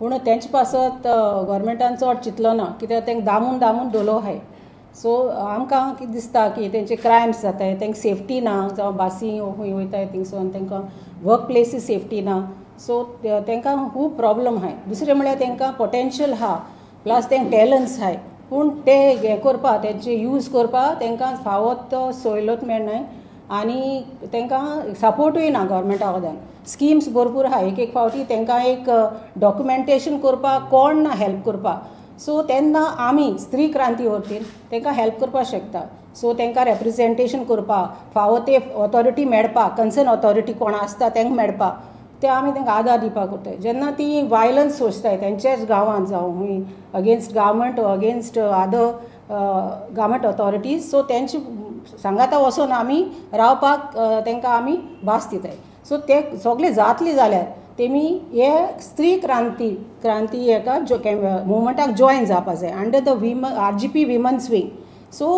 पूण तेंचे पासत गोवोरमेंटान चड चिंतलो ना, कित्याक तांकां दामून दामून दवरलो आहाय. सो आमकां कितें दिसता की तेंचे क्रायम्स जाताय, तांकां सेफ्टी ना, जावं बासी खंय वयताय थिंगसून तांकां वर्क प्लेसी सेफ्टी ना. सो तांकां खूब प्रोब्लम आहाय. दुसरें म्हळ्यार तांकां पोटेन्शियल आहा, प्लस तांकां टॅलंट्स आहाय, पूण ते हें करपा तेंचे यूज करपा तांकां फावो तो सवलत मेळनाय आनी तांकां सपोर्टूय ना गोवोरमेंटा कडल्यान. स्किम्स भरपूर आहा, एक एक फावटी तांकां एक डॉक्युमेंटेशन करपाक कोण ना हेल्प करपाक. सो तेन्ना आमी स्त्री क्रांती वतीन तांकां हेल्प करपाक शकता. सो तांकां रेप्रेजेंटेशन करपाक फावो ते ऑथॉरिटी मेळपाक, कन्सर्न ऑथॉरिटी कोण आसता तांकां मेळपाक, ते आमी तांकां आदार दिवपाक करताय. जेन्ना ती वायलन्स सोंसताय तेंच्याच गांवांत जावं खंय against government or against other government authorities, so तेंचे सांगाता वचोन आमी रावपाक तांकां आमी भास दिताय. सो ते सगळे जातली जाल्यार तेमी हे स्त्री क्रांती क्रांती हेका मुवमेंटाक जॉयन जावपा जाय under the women RGP women's wing. So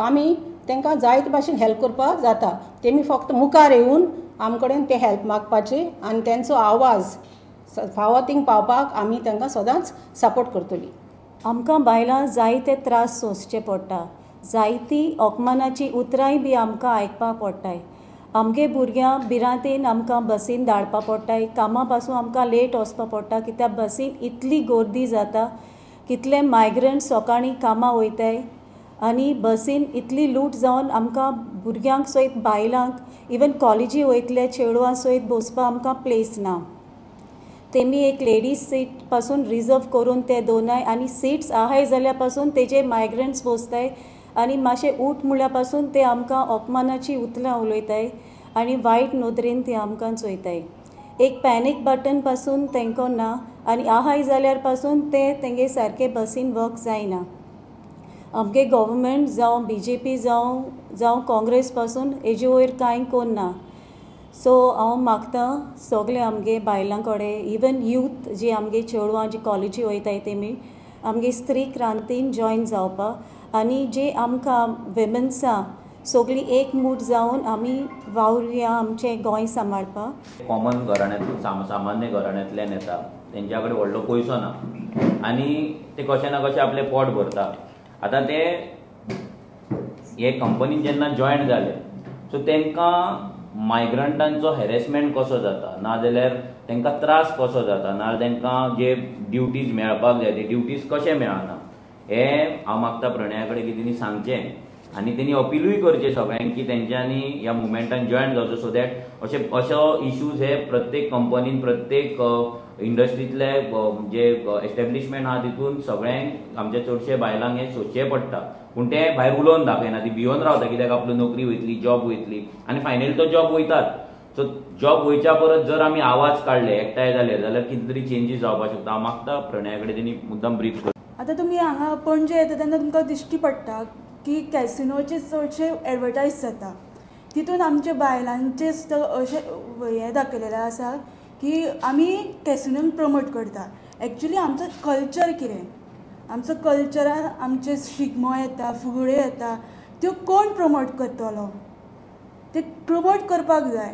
आमी तांकां जायते भाशेन हेल्प करपाक जाता. तेमी फक्त मुखार येवन आम कडेन ते हेल्प मागपाचे आनी तेंचो आवाज फावो थिंग पावपाक आमी तांकां सदांच सपोर्ट करतली. आमकां बायलां जायते त्रास सोंसचे पडटा, जायती अपमानाची उतरांय बी आमकां आयकपाक पडटाय. आमगे भुरग्यां भिरांतेन आमकां बसीन धाडपा पडटाय, कामा पासून आमकां लेट वचपा पडटा, कित्याक बसीन इतली गर्दी जाता, कितले मायग्रंट सकाळीं कामां वयताय आनी बसीन इतली लूट जावन आमकां भुरग्यांक सयत बायलांक इवन कॉलेजी वयतले चेडवां सयत बसपाक आमकां प्लेस ना. तेमी एक लेडीज सीट पासून रिजर्व करून ते दोनाय आनी सिट्स आहाय जाल्यार पासून तेजे मायग्रंट्स बसताय आनी मातशें ऊठ म्हणल्या पासून ते आमकां अपमानाची उतरां उलयताय आनी वायट नदरेन ते आमकां चोयताय. एक पॅनीक बटन पासून तांकां ना आनी आहाय जाल्यार पासून ते तेंगे सारके बसीन वर्क जायना. आमगे गव्हर्मेंट जावं BJP जावं जावं काँग्रेस पासून हेजे वयर कांय कोण ना. सो हांव मागता सगळे आमगे बायलां कडेन इवन यूथ जी आमगे चेडवां जी कॉलेजी वयताय तेमी आमगे स्त्री क्रांतीन जॉयन जावपाक आनी जे आमकां विमन्सां सगळीं एकमूठ जावन आमी वावुरया आमचें गोंय सांबाळपाक. कॉमन घराण्यांतून सामान्य घराण्यांतल्यान येता, तेंच्या कडेन व्हडलो पयसो ना आनी ते कशें ना कशें आपलें पोट भरता. आतां ते हे कंपनीन जेन्ना जॉयन जाले सो तांकां मायग्रंटांचो हॅरेसमेंट कसो जाता, नाजाल्यार तांकां त्रास कसो जाता, नाजाल्यार तांकां जे ड्युटीज मेळपाक जाय ते ड्युटीज कशें मेळना, हें हांव मागता प्रणया कडेन की तेणी सांगचें आनी तेणी अपिलूय करचें सगळ्यांक की तेंच्यांनी ह्या मुवमेंटान जॉयन जावचो, सो that अशे अशो इश्यूज हे प्रत्येक कंपनीन प्रत्येक इंडस्ट्रींतले जे एस्टेब्लिशमेंट आहा तितून सगळ्यांक आमच्या चडशे बायलांक हें सोंसचें पडटा. पूण ते भायर उलोवन दाखयना, ती भियोन रावता कित्याक आपली नोकरी वयतली, जॉब वयतली आनी फायनली तो जॉब वयतात. सो जॉब वयच्या परत जर आमी आवाज काडले एकठांय जाले जाल्यार कितें तरी चेंजीस जावपाक शकता. हांव मागता प्रणया कडेन तेणी मुद्दम ब्रीफ कर. आतां तुमी हांगा पणजे येता तेन्ना तुमकां दिश्टी पडटा की कॅसिनोचे चडशे एडवर्टायज जाता, तितून आमच्या बायलांचे अशें हें दाखयलेलें आसा की आमी कॅसिनोन प्रमोट करता. एक्चुली आमचो कल्चर कितें, आमचो कल्चरान आमचे शिगमो येता, फुगड्यो येता, त्यो कोण प्रमोट करतलो, ते प्रमोट करपाक जाय,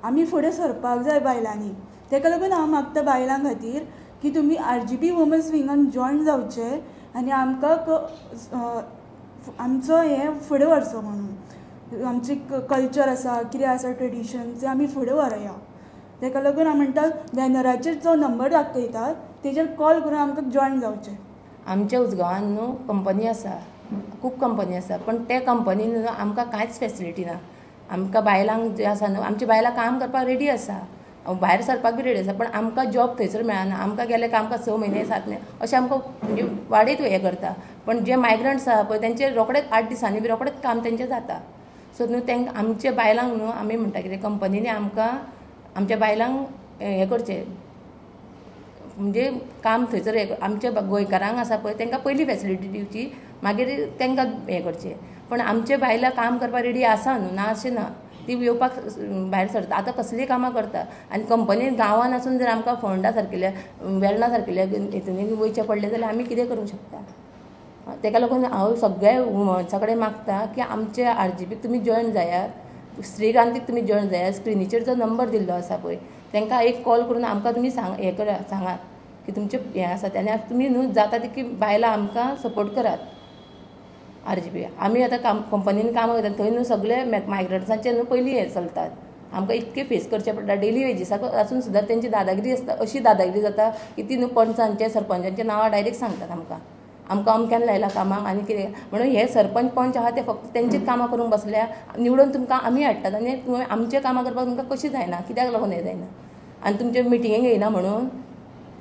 आमी फुडें सरपाक जाय बायलांनी. ताका लागून हांव मागता बायलां खातीर की तुमी RGP women's विंगान जॉयन जावचे आनी आमकां आमचो हें फुडें व्हरचो म्हणून आमची कल्चर आसा कितें आसा ट्रेडिशन तें आमी फुडें व्हरया. ताका लागून हांव म्हणटा बॅनराचेर जो नंबर दाखयता तेजेर कॉल करून आमकां जॉयन जावचें. आमच्या उजगांवान न्हू कंपनी आसा, खूब कंपनी आसा, पण ते कंपनीन न्हू आमकां कांयच फेसिलिटी ना. आमकां बायलांक जे आसा न्हू, आमची बायलां काम करपाक रेडी आसा, भायर सरपाक बी रेडी आसा, पण आमकां जॉब थंयसर मेळना. आमकां गेले काय आमकां 6 म्हयने 7 म्हयने अशें आमकां म्हणजे वाडयत हें करता. पण जे मायग्रंट्स आसा पळय तेंचे रोखडेच 8 दिसांनी बी रोखडेच काम तेंचें जाता. सो न्हू तेंकां आमच्या बायलांक न्हू आमी म्हणटा कितें कंपनींनी आमकां आमच्या बायलांक हें करचें म्हणजे काम थंयसर हें आमच्या गोंयकारांक आसा पळय तेंकां पयली फेसिलिटी दिवची, मागीर तेंकां हें करचें. पण आमचे बायलां काम करपाक रेडी आसा न्हू, ना अशें ना, ती येवपाक भायर सरता, आतां कसलीय कामां करता. आनी कंपनीन गांवान आसून जर आमकां फोंडा सारकिल्या वेर्णा सारकिल्या हितून वयचें पडलें जाल्यार आमी कितें करूंक शकता. तेका लागून हांव सगळ्या वुमन्सा कडेन मागता की आमचे RGPक तुमी जॉयन जायात, स्त्री क्रांतीक तुमी जॉयन जायात. स्क्रिनीचेर जो नंबर दिल्लो आसा पळय तेंकां एक कॉल करून आमकां तुमी सांग हें करा सांगात. की तुमचें हें आसा तें. आनी तुमी न्हू जाता तितकी बायलां आमकां सपोर्ट करात. आरजीपी आमी आतां काम कंपनीन कामां करता थंय न्हू सगळे मायग्रंट्सांचे न्हू पयलीं हें चलतात. आमकां इतके फेस करचें पडटा डेली वेजीसाक आसून सुद्दां तेंची दादागिरी आसता, अशी दादागिरी जाता की ती न्हू पंचांचे सरपंचांच्या नांवां डायरेक्ट सांगतात आमकां, आमकां अमक्यान लायला कामाक आनी कितें म्हणून. हे सरपंच पंच आहा ते फक्त तेंचीच कामां करूंक बसल्या, निवडून तुमकां आमी हाडटात आनी तुमी आमचें कामां करपाक तुमकां कशीं जायना, कित्याक लागून हें जायना आनी तुमचे मिटिंगेक येयना म्हणून.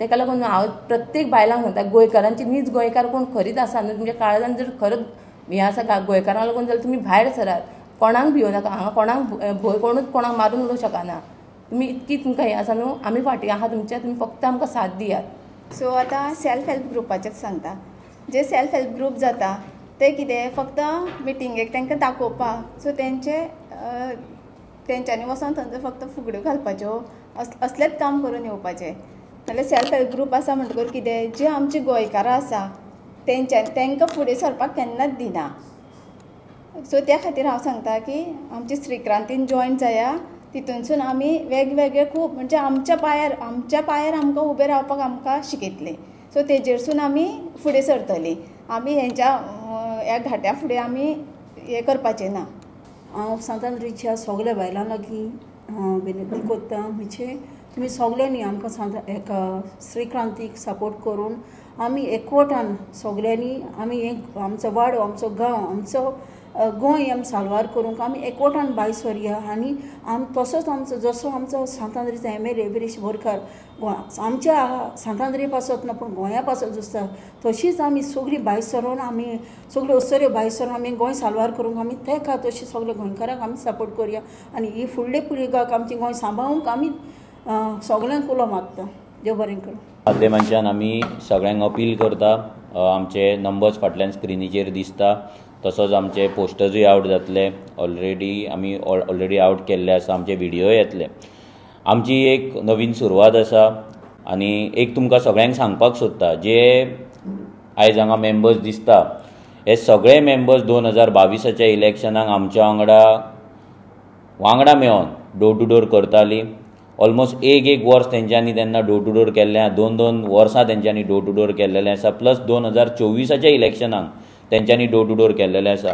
तेका लागून हांव प्रत्येक बायलांक सांगता, गोंयकारांची नीज गोंयकार कोण खरीच आसा न्हू, तुमच्या काळजान जर खरंच हें आसा गोंयकारांक लागून जाल्यार तुमी भायर सरात, कोणाक भियो नाका. हांगा कोणाक भंय, कोणूच कोणाक मारून उडोवंक शकना. तुमी इतकी तुमकां हें आसा न्हू, आमी फाटीं आहा तुमच्या, तुमी फक्त आमकां साथ दियात. सो आतां सेल्फ हेल्प ग्रुपाचेंच सांगता. जे सेल्फ हेल्प ग्रूप जाता ते कितें फक्त मिटिंगेक तांकां दाखोवपाक, सो तेंचे तेंच्यांनी वचोन थंयसर फक्त फुगड्यो घालपाच्यो असलेंच काम करून येवपाचें. नाल्यार सेल्फ हेल्प ग्रूप आसा म्हणटकूच कितें जे आमची गोंयकारां आसा तेंकां फुडें सरपाक केन्नाच दिना. सो त्या खातीर हांव सांगता की आमची स्त्री क्रांतीन जॉयन जाया, तितूनसून आमी वेगवेगळे खूब म्हणजे आमच्या पांयार आमकां उबें रावपाक आमकां शिकयतलीं. सो तेजेरसून आमी फुडें सरतलीं, आमी हेंच्या ह्या घाट्या फुडें आमी हें करपाचें ना. हांव सांतांद्रेच्या सगल्या बायलां लागीं विनंती करता, म्हणजे तुमी सगल्यांनी आमकां एका स्त्री क्रांतीक सपोर्ट करून आमी एकवटान सगल्यांनी आमी एक आमचो वाडो, आमचो गांव, आमचो गोंय आमी साल्वार करूंक आमी एकवटान भायर सरया. आनी तसोच आमचो जसो आमचो सांतांद्रेचो MLA Viresh Borkar आमच्या सांतांद्रे पासत ना पूण गोंया पासत आसता, तशीच आमी सगळीं भायर सरोन आमी सगळ्यो अस्तुऱ्यो भायर सरोन आमी गोंय साल्वार करूंक आमी तेका तशी सगळे गोंयकारांक आमी सपोर्ट करुया. आनी ही फुडले पिळग्याक आमची गोंय सांबाळूंक आमी सगळ्यांक उलो मागता. देव बरें करूं. माध्यमांच्यान आमी सगळ्यांक अपील करता, आमचे नंबर्स फाटल्यान स्क्रिनीचेर दिसता, तसोच आमचे पोस्टर्सूय आवट जातले, ऑलरेडी आमी ऑलरेडी आवट केल्ले आसा, आमचे व्हिडियोय येतले. आमची एक नवीन सुरवात आसा आनी एक तुमकां सगळ्यांक सांगपाक सोदता, जे आयज हांगा मेंबर्स दिसता हे सगळे मेंबर्स 2022 इलेक्शनाक आमच्या वांगडा मेळोन डोर टू डोर करताली. ऑलमोस्ट एक एक वर्स तेंच्यांनी तेन्ना डोर टू डोर केल्लें, 2-2 वर्सां तेंच्यांनी डोर टू डोर केल्लेलें आसा, प्लस 2024 इलेक्शनाक तेंच्यांनी डोर टू डोर केल्लेलें आसा.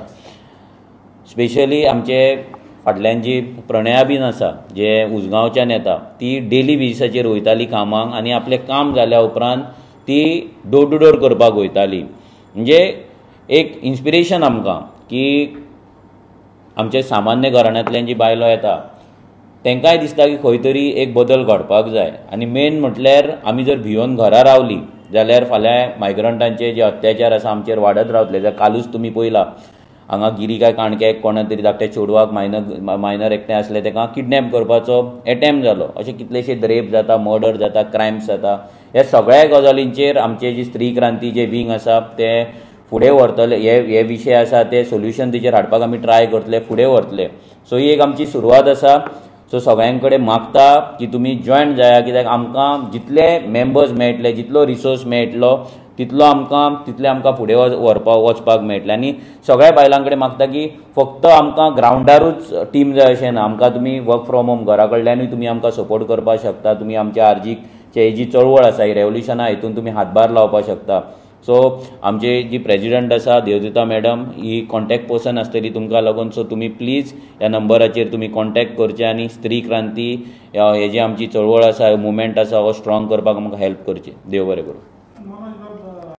स्पेशली आमचे फाटल्यान जी प्रणया बीन आसा, जे उजगांवच्यान येता, ती डेली बेजिसाचेर वयताली कामाक आनी आपलें काम जाल्या उपरांत ती डोर टू डोर करपाक वयताली. म्हणजे एक इन्स्पिरेशन आमकां की आमचे सामान्य घराण्यांतल्यान जी बायलो येता तांकांय दिसता की खंय तरी एक बदल घडपाक जाय. आनी मेन म्हटल्यार आमी जर भियोन घरा रावली जाल्यार फाल्यां मायग्रंटांचे जे अत्याचार आसा आमचेर वाडत रावतले. जाल्यार कालूच तुमी पळयला हांगा गिरी काय काणक्याक कोणा तरी धाकट्या चेडवाक मायनर एकटें आसलें ताका किडनॅप करपाचो एटेम्प्ट जालो. अशे कितलेशे रेप जाता, मर्डर जाता, क्रायम्स जाता. ह्या सगळ्या गजालींचेर आमचे जी स्त्री क्रांती जे विंग आसा ते फुडें व्हरतले, हे विशय आसा ते सोल्युशन तेचेर हाडपाक आमी ट्राय करतले, फुडें व्हरतले. सो ही एक आमची सुरवात आसा. सो सगळ्यां कडेन मागता की तुमी जॉयन जाया, कित्याक आमकां जितले मेंबर्स मेळटले, जितलो रिसोर्स मेळटलो तितलो आमकां तितले आमकां फुडें व्हरपाक वचपाक मेळटलें. आनी सगळ्या बायलां कडेन मागता की फक्त आमकां ग्रावंडारूच टीम जाय अशें ना, आमकां तुमी वर्क फ्रॉम होम घरा कडल्यानूय तुमी आमकां सपोर्ट करपाक शकता. तुमी आमच्या आरजीचे जी चळवळ आसा, ही रेवोल्युशन आहा, हितून तुमी हातभार लावपाक शकता. सो आमचे जी प्रेजिडंट आसा देवदुता मॅडम ही कॉन्टॅक्ट पर्सन आसतली तुमकां लागून. सो तुमी प्लीज ह्या नंबराचेर तुमी कॉन्टॅक्ट करचे आनी स्त्री क्रांती हे जी आमची चळवळ आसा, मुवमेंट आसा, हो स्ट्रॉंग करपाक आमकां हेल्प करची. देव बरें करूं.